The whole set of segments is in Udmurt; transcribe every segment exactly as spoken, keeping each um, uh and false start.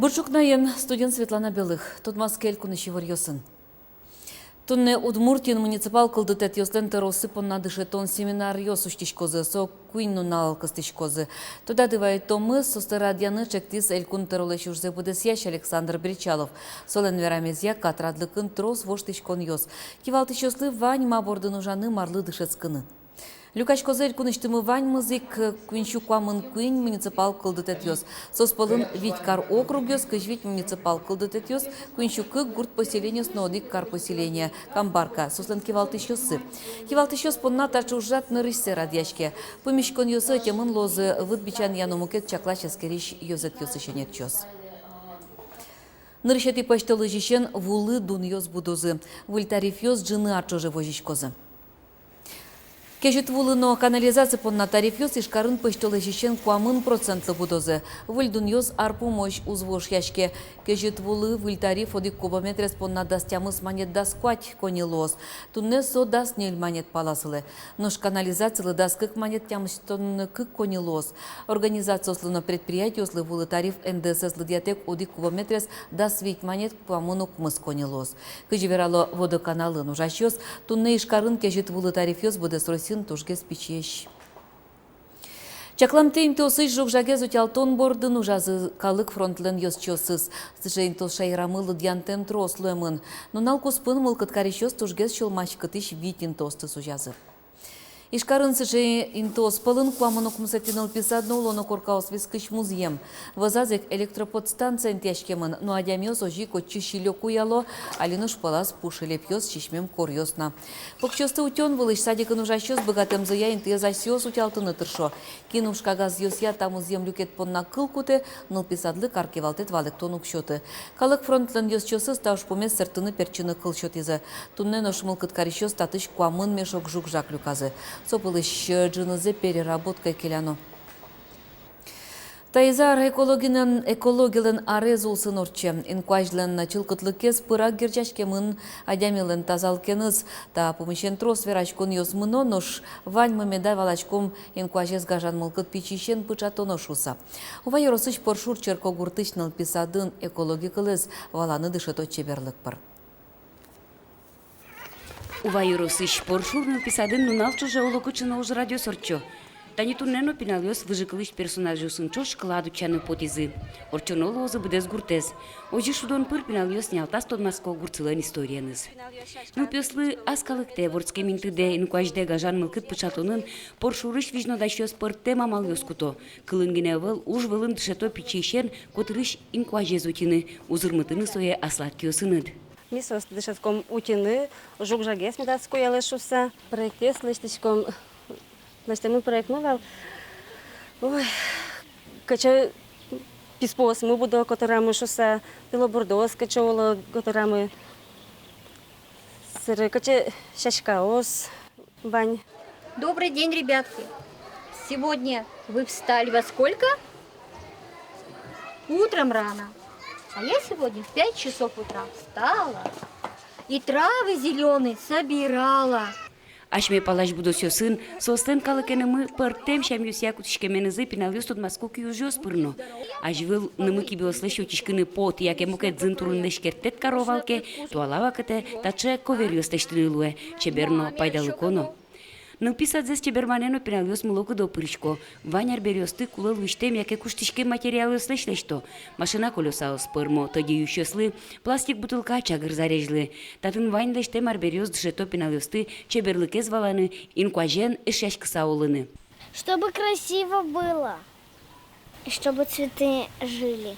Бур ӵукнаен, студиын Светлана Белых. Тодматске элькунысь иворъёсын. Туннэ Удмуртиын муниципал кылдытэтъёслэн тӧроосы понна дышетон семинаръёс усьтӥськозы. Со куинь нунал кыстӥськозы. Тодады вайытомы, соосты радъяны чектӥз элькун тӧролэсь ужзэ быдэсъясь Александр Бречалов. Солэн верамезъя, катрадлыкын трос воштӥськонъёс. Кивалтӥсьёслы вань ма бордын ужаны, марлы дышетскыны. Люкаськозы элькунысьтымы ваньмыз ик куинь сю куамын куинь муниципал кылдытэтъёс. Соос пӧлын вить кар округъёс, кызь вить муниципал кылдытэтъёс, куинь сю кык гурт поселениос но одӥг кар поселение Камбарка, соослэн кивалтӥсьёссы. Кивалтӥсьёс понна таӵе ужрад нырысьсэ радъяське. Пумиськонъёсы ӧтемын луозы выт бичанъя но мукет чаклась-эскерись ёзэтъёсысь ӧнерчиос. Нырысетӥ пӧсьтолэзьысен вулы дунъёс будозы. Выль тарифъёс ӝыны ар ӵоже возиськозы. Кезьыт вулы но канализация понна тарифъёс Ижкарын пӧсьтолэзьысен куамын процентлы будозы. Выль дунъёс ар пумозь уз вошъяське. Кезьыт вулы выль тариф одӥг кубометрез понна дас тямыс манет дас куать коньы луоз. Туннэ со дас ньыль манет пала сылэ. Нош канализациялы дас кык манет тямыстон кык коньы луоз. Организациослы но предприятиослы вулы тариф Н Д С-эз лыдъятэк одӥг кубометрез дас вить манет куамын укмыс коньы луоз. Кызьы верало Водоканалын ужасьёс, туннэ Ижкарын кезьыт вулы тарифъёс быдэс Россиын тужгес пичиесь. Чакламтэ интыосысь жуг-жагез утялтон бордын ужазы Калык фронтлэн ёзчиосыз. Сыӵе интыос шаерамы лыдъянтэм трос луэмын. Нунал куспын мылкыд карисьёс тужгес сюлмаськытӥсь вить интыосты сузязы. Ижкарын сыӵе интыос пӧлын куамын укмысэтӥ нылпи сад но улон коркаос вискысь музъем. Вӧзаз ик электроподстанция интыяськемын, но адямиос озьы ик отчы силёк уяло, али нош пӧлаз пу шелепъёс, сисьмем коръёс на. Покчиосты утён вылысь садикын ужасьёс быгатэмзыя интыез асьсэос утялтыны тыршо. Кин уж кагазъёсъя та музъем люкет понна кыл кутэ, нылпи садлы кар кивалтэт валэктон уг сёты. Калык фронтлэн ёзчиосыз та ужпумез сэрттыны-пертчыны кыл сётӥзы. Туннэ нош мылкыд карисьёс татысь куамын мешок жуг-жаг люказы. Со пӧлысь ӝынызэ переработкае келяно. Таиз ар экологилэн, экологилэн арез улсын ортче. Инкуазьлэн чылкытлыкез пырак герӟаськемын адямилэн тазалыкеныз. Та пумысен трос вераськонъёс мыно, нош ваньмы меда валаськом инкуазез гажан мылкыд пичиысен пыӵатоно шуыса. Ува ёросысь Поршур черкогуртысь нылпи садын экологи кылэз валаны дышето чеберлык пыр. Ува ёросысь Поршур нылпи садын нунал ӵоже оло кыӵе но ужрадъёс ортчо. Тани туннэ но пиналъёс выжыкылысь персонажъёсын ӵош кылад утчаны потӥзы. Ортчоно луозы быдэс гуртэз. Озьы шудон пыр пиналъёс нялтас тодматско гуртсылэн историеныз. Нылпиослы ас калыктэ, вордскем интыдэ, инкуазьдэ гажан мылкыд пыӵатонын Поршурысь визьнодасьёс пӧртэм амалъёс куто. Кылын гинэ ӧвӧл, уж вылын дышето пичиысен котырысь инкуазез утьыны, узырмытыны сое аслад киосыныд. Ми соосты дышетском утьыны, жуг-жагез медаз куялэ шуыса. Проектэз лэсьтӥськом, лэсьтэмын проектмы вал. Ой, кыӵе писпуосмы будо котырамы шуыса, тылобурдоос кыӵе уло котырамы, сыре кыӵе сяськаос. Вань. Добрый день, ребятки! Сегодня вы встали во сколько? Утром рано. А я сегодня в пять часов утра встала и травы зелёные собирала. Асьме палась будосъёсын соослэн калыкенымы пӧртэм сямъёсъя кутӥськеменызы пиналъёс тодматско киужъёс пыр но. Азьвыл нымы-кибыослэсь утиськыны пот яке мукет зын турынлэсь керттэт каро вал ке, туала вакытэ таӵе коверъёс лэсьтыны луэ, чебер но, пайдалыко но. Нылпи садзэс чеберманэ но пиналъёс мылокыдо пырисько. Вань арбериосты кулэ луисьтэм яке куштӥськем материалъёслэсь лэсьто. Машина колёсаос пӧрмо тӧдьы юисьёслы, пластик бутылка чагыр зарезьлы. Татын вань лэсьтэм арбериос дышето пиналъёсты чеберлыкез валаны, инкуазен эшъяськыса улыны. Чтобы красиво было, и чтобы цветы жили.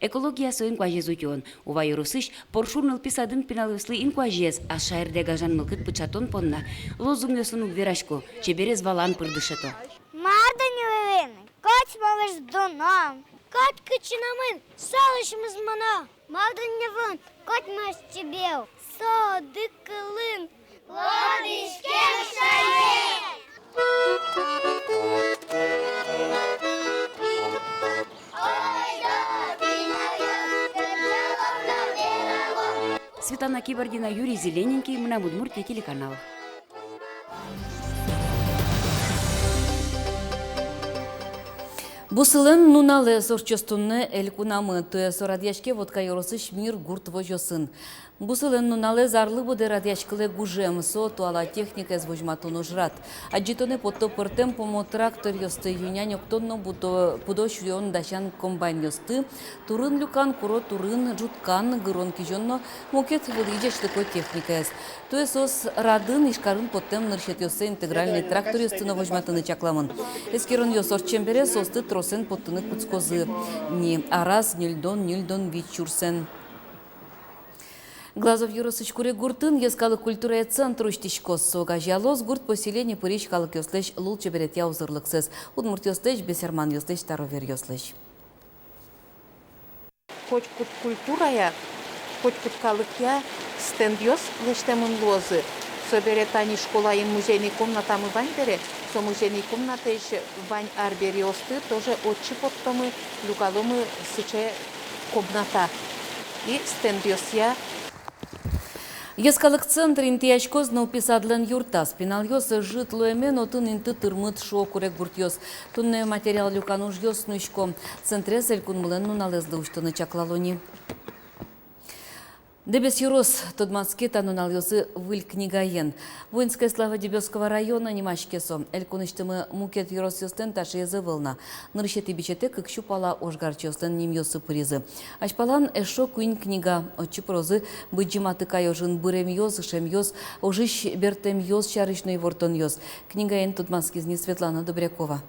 Экология со инкуазез утён. Ува ёросысь Поршур нылпи садын пиналъёслы инкуазез, ас шаердэ гажан мылкыд пыӵатон понна лозунгъёсын уг верасько, чеберез валан пыр дышето. Мар дунне вылын котьмалысь дуно, котькытчы но мын солэсь мызмоно. Мар дунне вылын котьмалысь чебер, со одӥг кылын. Лобӥськем шаер! Светлана Кибардина, Юрий Зелененький, «Мынам Удмуртие» телеканал. Бусылэн нуналэз ортчоз туннэ элькунамы. Туэ со радъяське Вотка ёросысь Мир гурт возёсын. Бусылэн нуналэз арлы быдэ радъяськылэ гужем. Со туала техникаез возьматон ужрад. Адӟытонэ потто пӧртэм помо тракторъёсты, ю-нянь октон но будо-, пудо сюён дасян комбайнъёсты, турын люкан, куро турын ӝуткан, гырон-кизён но мукет вылӥ ӟечлыко техникаез. Туэ соос радын Ижкарын поттэм нырысетӥоссэ интегральной тракторъёсты но возьматыны чакламын. Эскеронъёс ортчем бере соосты тросэн поттыны кутскозы ни, араз ньыльдон, ньыльдон вить сюрсэн. Глазов ёросысь Курегуртын йӧскалык культурая центр усьтӥськоз. Со огазеялоз гурт поселение пырись калыкъёслэсь лулчеберетъя узырлыксэс: удмуртъёслэсь, бесерманъёслэсь, староверъёслэсь. Котькуд культурая, котькуд калыкъя стендъёс лэсьтэмын луозы. Собере тани школаын музейный комнатамы вань бере, со музейный комнатаысь вань арбериосты тоже отчы поттомы, люкаломы сыӵе комната и стендъёсъя. Йӧскалык центр интыяськоз нылпи садлэн юртаз. Пиналъёс ӧжыт луэмен отын инты тырмыт, шуо курегуртъёс. Туннэ материал люкан ужъёс нуисько. Центрез Элькунмылэн нуналэзлы усьтыны чаклало ни. Дэбес ёрос тодматске та нуналъёсы выль книгаен. «Воинская слава Дебёсского района» нимаське со. Элькунысьтымы мукет ёросъёслэн таӵеез ӧвӧл на. Нырысетӥ бичетэ кык сю пала ожгарчиослэн нимъёссы пыризы. Азьпалан эшшо куинь книга. Отчы пырозы Быдӟым Атыкай ожын быремъёс, ышемъёс, ожысь бертэмъёс сярысь но ивортонъёс. Книгаен тодматскиз ни Светлана Добрякова.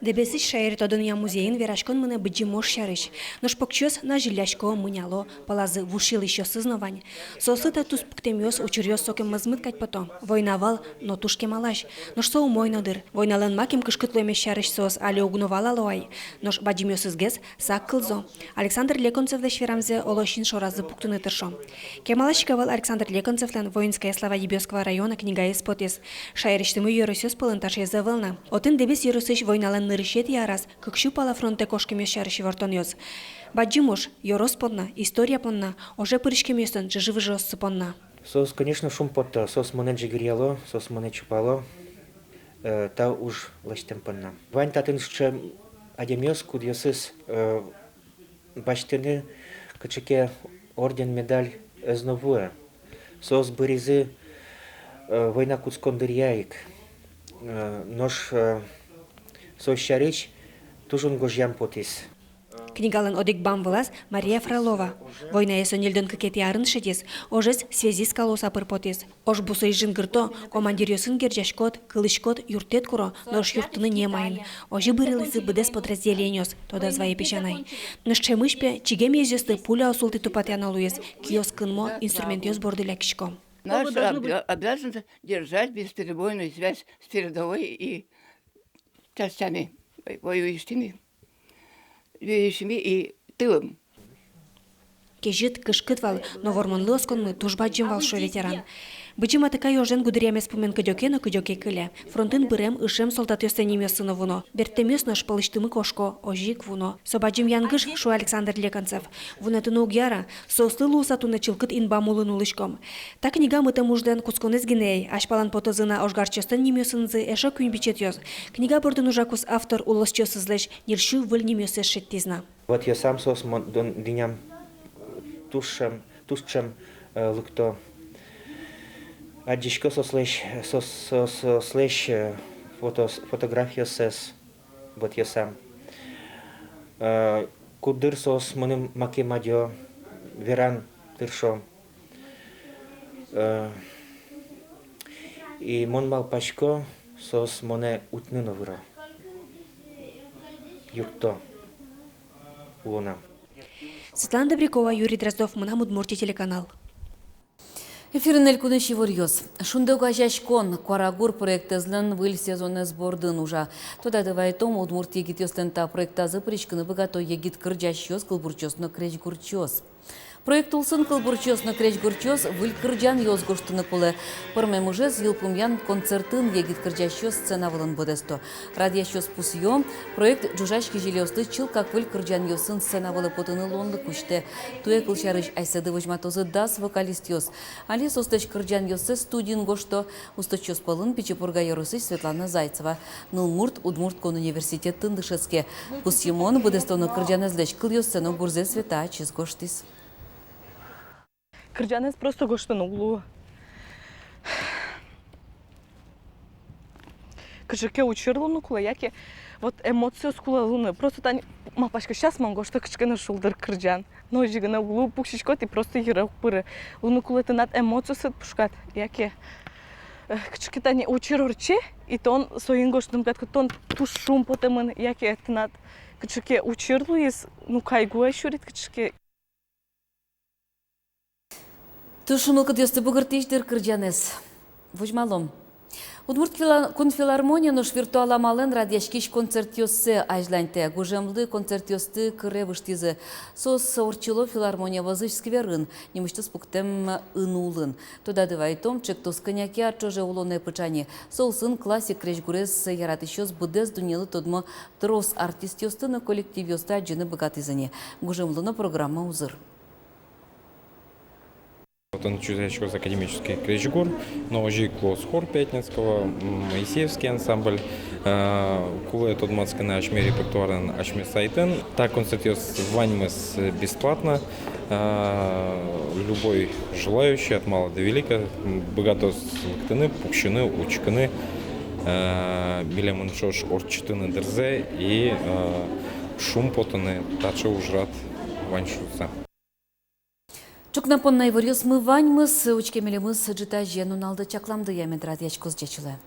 Дэбесысь шаертодонъя музейын вераськон мынэ Быдӟым ож сярысь. Нош покчиос на ӟильлясько, мыняло, пӧлазы вуж йылӥсьёсыз но вань. Соослы та туспуктэмъёс, учыръёс сокем мӧзмыт кадь пото. Война вал, но туж кемалась. Нош со умой но дыр. Войналэн макем кышкыт луэмез сярысь соос али уг но валало ай. Нош бадӟымъёсызгес сак кылзо. Александр Леконцевлэсь верамзэ оло син шоразы пуктыны тыршо. Кемалась ик ӧвӧл Александр Леконцевлэн «Воинская слава Дебёсского района» книгаез потӥз. Шаерысьтымы ёросъёс пӧлын таӵеез ӧвӧл на. Отын Дэбес ёросысь войналэн нырысетӥ араз кык сю пала фронтэ кошкемъёс сярысь ивортонъёс. Бадӟым ож ёрос понна, история понна, оже пыриськемъёслэн ӵыжы-выжыоссы понна. Соос, конечно, шумпотто, соос монэ ӟыгыръяло, соос монэ чупало, э, та уж лэсьтэм понна. Вань татын сыӵе адямиос, кудъёсыз, э, басьтыны кыӵе ке орден, медаль ӧз но вуэ. Соос быризы, э, война кутскон дыръя ик. Э, нош, э, соос сярысь туж ик гожъям потӥз. Книгалэн одӥг бам вылаз Мария Фролова. Войнае со ньыльдон кыкетӥ арын шедиз, ожез связистка луыса пыр потӥз. Ож бусыысь жингырто, командиръёсын герӟаськод, кылӥськод, юрттэт куро, нош юрттыны не маин. Озьы бырылӥзы быдэс подразделениос, тодаз вае песянай. Нош ӵемысь, пе, чигем йӧзъёсты пуляос султӥ тупатъяно луиз, киос кынмо, инструментъёс борды лякисько. Наш обя-, обязанность держать бесперебойную связь с передовой и частями, воюющими, воюющими и тылом. Кезьыт, кышкыт вал, но вормонлы осконмы туж бадӟым вал, шуэ ветеран. Быдӟым Атыкай ожен гудыръямез пумен кыдёке но кыдёке кыле. Фронтын бырем, ышем солдатъёслэн нимъёссы но вуно. Бертэмъёс нош пӧлысьтымы кошко, озьы ик вуно. Со бадӟым янгыш, шуэ Александр Леконцев. Вунэтыны уг яра, соослы луыса туннэ чылкыт инбам улын улӥськом. Та книга мытэм ужлэн кутсконэз гинэ ӧй, азьпалан потозы на ожгарчиослэн нимъёсынызы эшшо куинь бичетъёс. Книга бордын ужакус автор улосчиосызлэсь ньыль сю выль нимъёссэс шедьтӥз на. Ватъясам соос мон-, дон-, дунням туж ӵем, туж ӵем, э, лыкто. Адӟисько соослэсь, соос-, соос-, соослэсь, э, фотос-, фотографиоссэс ватъясам. Э, куддыр соос мыным макем адӟо, веран тыршо. Э, и мон малпасько, соос монэ утьыны но выро. Юртто улонам. Светлана Добрякова, Юрий Дроздов, «Мынам Удмуртие» телеканал. Эфирын элькунысь иворъёс. «Шунды» огазеяськон «Куарагур» проектэзлэн выль сезонэз бордын ужа. Тодады вайытом, удмурт егитъёслэн та проектазы пыриськыны быгато егит кырӟасьёс, кылбурчиос но крезьгурчиос. Проект улсын кылбурчиос но крезьгурчиос выль кырӟанъёс гожтыны кулэ. Пӧрмем ужез йылпумъян концертын егит кырӟасьёс сцена вылын быдэсто. Радъясьёс пусъё: проект ӝужась кизилиослы чылкак выль кырӟанъёсын сцена вылэ потыны луонлык усьтэ. Туэ, кылсярысь, асьсэды возьматозы дас вокалистъёс. Али соослэсь кырӟанъёссэс студиын гожто. Усточиос пӧлын Пичи Пурга ёросысь Светлана Зайцева. Нылмурт Удмурт кун университетын дышетске. Пусйымон быдэстоно кырӟанэзлэсь кылъёссэ но гурзэ Света ачиз гожтӥз. Кырӟанэз просто гожтыны уг луы. Кыӵе ке учыр луыны кулэ, яке вот эмоциос кулэ луыны. Просто тани малпасько, сейчас мон гожто кыӵе ке но шулдыр кырӟан. Но озьы гинэ уг луы, пуксиськод и просто йыре уг пыры. Луыны кулэ тынад эмоциосыд пушкад, яке, э, кыӵе ке тани учыр ортче, и тон соин гожтыны быгатӥськод, тон туж шумпотэмын, яке тынад кыӵе ке учыр луиз, ну, кайгуэ сюрид кыӵе ке. Туж мылкыдъёсты бугыртӥсь, дыр, кырӟанэз. Возьмалом. Удмурт фила-, кун филармония нош виртуал амалэн радъяськись концертъёссэ азьланьтэ. Гужемлы концертъёсты кыре выжтӥзы. Соос ортчыло филармония вӧзысь скверын, нимысьтыз пуктэм ын улын. Тодады вайытом, ӵектос кӧня ке ар ӵоже улонэ пыӵа ни. Со улсын классик крезьгурез яратӥсьёс быдэс дуннелы тодмо трос артистъёсты но коллективъёсты адӟыны быгатӥзы ни. Гужемлы но программа узыр. Отын чузъяськоз академический крезьгур, но озьы ик луоз хор Пятницкого, м, Моисеевский ансамбль. Э, кулэ тодматскыны асьме репертуарын, асьме сайтын. Та концертъёс ваньмыз бесплатно. Э, любой желающий от мала до велика, м, быгатоз лыктыны, пуксьыны, учкыны, э, милемын ӵош ортчытыны дырзэ и, э, шумпотыны таӵе ужрад вань шуыса. Ӵукна понна иворъёсмы ваньмыз. Учке милемыз ӝытазе нуналды чакламдыя. Мед радъяськоз. Ӟеч улэ.